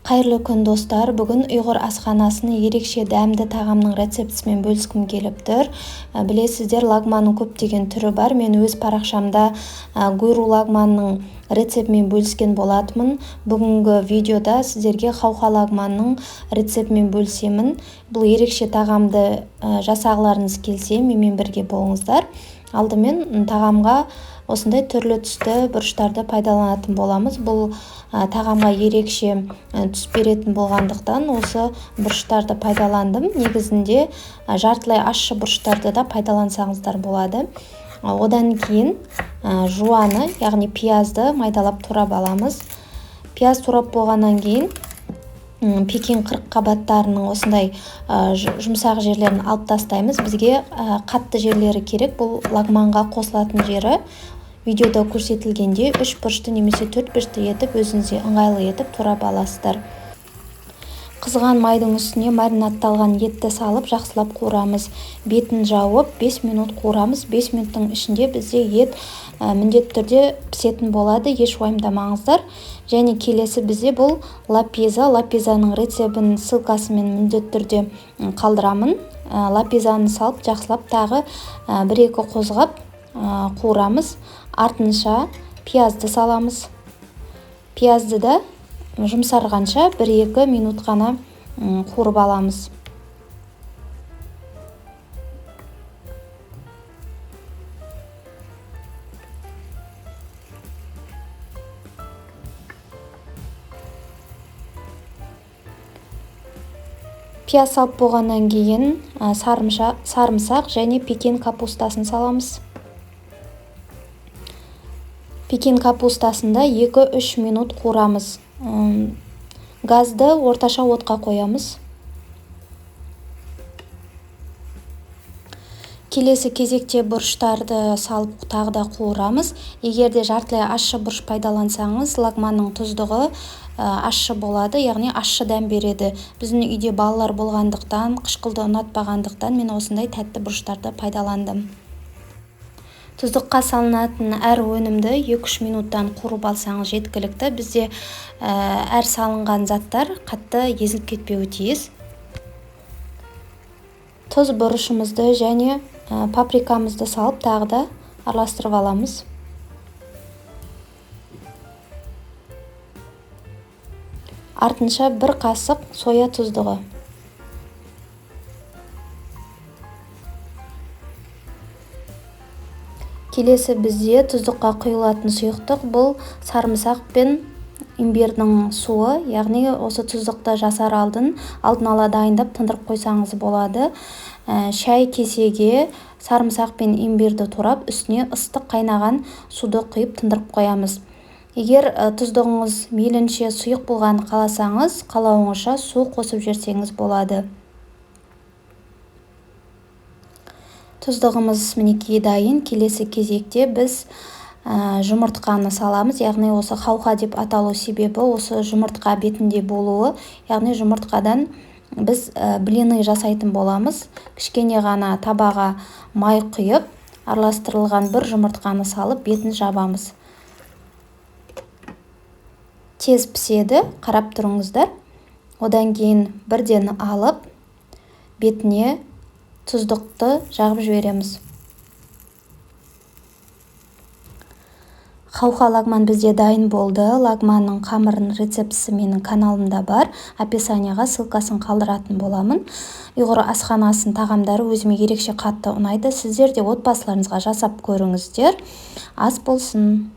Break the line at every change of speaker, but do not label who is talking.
Қайырлы күн, достар! Бүгін ұйғыр асханасының ерекше дәмді тағамның рецептісімен бөліскім келіп тұр. Білесіздер, лагманның көптеген түрі бар. Мен өз парақшамда гуру лагманның рецептімен бөліскен болатынмын. Бүгінгі видеода сіздерге хауха лагманның рецептімен бөлісемін. Бұл ерекше тағамды жасағыларыңыз келсе, менімен бірге болыңыздар. Алдымен тағамға осындай түрлі түсті бұрыштарды пайдаланатын боламыз. Бұл тағамға ерекше түс беретін болғандықтан осы бұрыштарды пайдаландым. Негізінде жартылай ащы бұрыштарды да пайдалансаңыздар болады. Одан кейін жуаны, яғни пиязды майдалап турап аламыз. Пияз турап болғаннан кейін пекин 40 қабаттарының осындай жұмсақ жерлерін алып тастаймыз. Бізге қатты жерлері керек, бұл лагманға қосылатын жері. Видеода көрсетілгендей үш бұрышты немесе төрт бұрышты етіп, өзіңізге ыңғайлы етіп турап аласыздар. Қызған майдың үстіне маринадталған етті салып, жақсылап қуырамыз. Бетін жауып 5 минут қуырамыз. 5 минуттың ішінде бізде ет міндетті түрде пісетін болады, еш уайымдамаңыздар. Және келесі бізде бұл лапиза. Лапизаның рецебін ссылкасымен міндетті түрде қалдырамын. Лапизаны салып, жақсылап тағы 1-2 қозғап қуырамыз. Артынша пиязды саламыз. Пиязды да жұмсарғанша 1-2 минут қана қуырып аламыз. Пияз салып болғаннан кейін сарымсақ және пекин капустасын саламыз. Пекин капустасында 2-3 минут қуырамыз. Газды орташа отқа қоямыз. Келесі кезекте бұрыштарды салып тағы да қуырамыз. Егер де жартылай ащы бұрыш пайдалансаңыз, лагманның тұздығы ащы болады, яғни ащы дәм береді. Біздің үйде балалар болғандықтан, қышқылды ұнатпағандықтан мен осындай тәтті бұрыштарды пайдаландым. Тұздыққа салынатын әр өнімді 2-3 минуттан қуырып алсаңыз жеткілікті. Бізде әр салынған заттар қатты езіліп кетпеуі тиіс. Тұз, бұрышымызды және паприкамызды салып тағы да араластырып аламыз. Артынша 1 қасық соя тұздығы. Келесі бізде тұздыққа құйылатын сұйықтық бұл сарымсақ пен имбирдің суы, яғни осы тұздықты жасар алдын ала дайындап тындырып қойсаңыз болады. Шай кесеге сарымсақ пен имбирді турап, үстіне ыстық қайнаған суды құйып тындырып қоямыз. Егер тұздығыңыз мейлінше сұйық болғанын қаласаңыз, қалауыңызша су қосып жіберсеңіз болады. Тұздығымыз мінекей дайын. Келесі кезекте біз жұмыртқаны саламыз, яғни осы хауха деп аталу себебі осы жұмыртқа бетінде болуы, яғни жұмыртқадан біз блины жасайтын боламыз. Кішкене ғана табаға май құйып, араластырылған бір жұмыртқаны салып, бетін жабамыз. Тез піседі, қарап тұрыңыздар. Одан кейін бірден алып, бетіне тұздықты жағып жібереміз. Хауха лагман бізде дайын болды. Лагманның қамырының рецептісі менің каналымда бар. Описанияға ссылкасын қалдыратын боламын. Ұйғыр асханасының тағамдары өзіме ерекше қатты ұнайды. Сіздер де отбасыларыңызға жасап көріңіздер. Ас болсын.